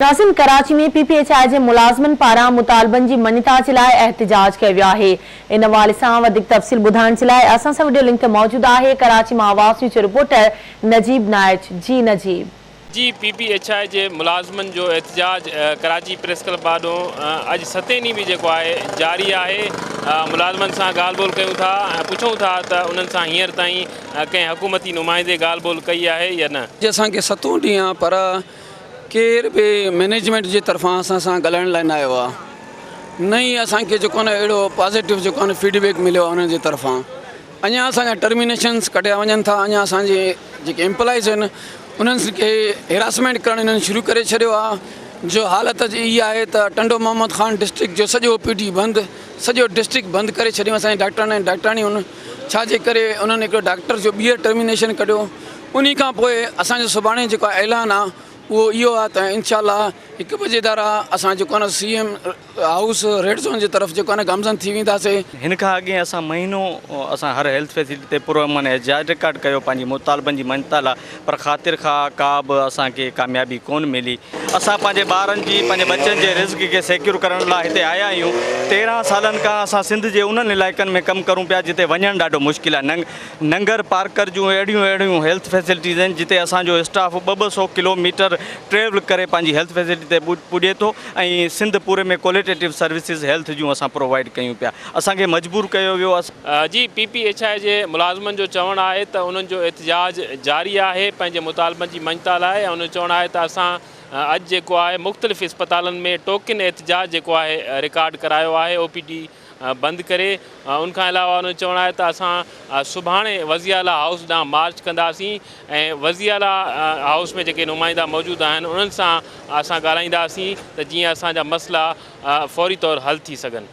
ناظرين Karachi ۾ P P H I جي ملازمن پاران مطالبن جي مڃتا جي لاء احتجاج ڪيو ويو آهي ان حوالي سان وڌيڪ تفصيل ٻڌائڻ جي لاء اسان سان وڊيو لنڪ تي موجود آهي ڪراچي مان آواز نيوز جو رپورٽر نجيب نائچ جي نجيب. جي پي پي ايڇ I جي ملازمن جو احتجاج ڪراچي پريس ڪلب آڏو اڄ ستين ڏينهن به جيڪو آهي جاري آهي ملازمن سان ڳالهه ٻولهه ڪيون ٿا ۽ پڇون ٿا ته انهن سان هينئر تائين ڪنهن حڪومتي نمائندي ڳالهه ٻولهه ڪئي آهي يا نه. اڄ اسان کي ستون ڏينهن آهي پر ڪير به مئنيجمينٽ جي طرفان اسان سان ڳالهائڻ لاء نه آيو آهي نه ئي اسان کي جيڪو آهي نه اهڙو پازيٽو جيڪو آهي نه فيڊ بيڪ مليو آهي انهن جي طرفان اڃا اسان جا ٽرمينيشنس ڪڍيا وڃن ٿا اڃا اسان جي جيڪي امپلائيز آهن انهن کي هراسمينٽ ڪرڻ انهن شروع ڪري ڇڏيو آهي جو حالت جي اها آهي ته ٽنڊو محمد خان ڊسٽرڪٽ جو سڄو او پي ڊي بند سڄو ڊسٽرڪٽ بند ڪري ڇڏيو اسان جي ڊاڪٽرن ۽ ڊاڪٽراڻين ڇا جي ڪري انهن هڪڙو ڊاڪٽر جو ٻيهر ٽرمينيشن ڪڍيو انهي کان پوء اسان جو سڀاڻي جيڪو اعلان آ اهو اهو آ ته انشاء الله هڪ بجي ڌارا اسان جيڪو آ نه C M house red zone جي طرف جيڪو آ نه گامزن ٿي وينداسي. هن کان اڳي اسان مهينو اسان هر هيلٿ فيسلٽي تي پر امن احتجاج رڪارڊ ڪيو پنهنجي مطالبن جي مڃتا لا پر خاطر خواهه ڪا به اسان کي ڪاميابي ڪون ملي اسان پنهنجي ٻارن جي پنهنجي ٻچن جي رزق کي سيڪيور ڪرڻ لا هتي آيا آهيون 13 سالن کان اسان سنڌ جي انهن علائقن ۾ ڪم ڪرون پيا جتي وڃڻ ڏاڍو مشڪل آهي ننگ ننگر پارڪر جون اهڙيون اهڙيون هيلٿ فيسلٽيز آهن جتي اسان جو اسٽاف ٻه ٻه سو ڪلو ميٽر ٽريول ڪري پنهنجي هيلٿ فيسلٽي تي پڄي ٿو ۽ سنڌ پوري ۾ ڪواليٽيٽو سروسز هيلٿ جون اسان پرووائيڊ ڪيون پيا اسان کي مجبور ڪيو ويو. جي پي پي ايڇ I جي ملازمن جو چوڻ آهي ته انهن جو احتجاج جاري آهي پنهنجي مطالبن جي مڃتا لاء ۽ انهن جو چوڻ آهي ته اسان اڄ جيڪو آهي مختلف اسپتالن ۾ ٽوڪن احتجاج جيڪو آهي رڪارڊ ڪرايو آهي او پي ڊي بند ڪري ان کان علاوه انهن جو چوڻ آهي ته اسان سڀاڻي وزير اعليٰ هائوس ڏانهن مارچ ڪنداسين ۽ وزير اعليٰ هائوس ۾ جيڪي نمائندا موجود آهن انهن سان اسان ڳالهائينداسين ته جيئن اسان جا مسئلا فوري طور حل ٿي سگهن.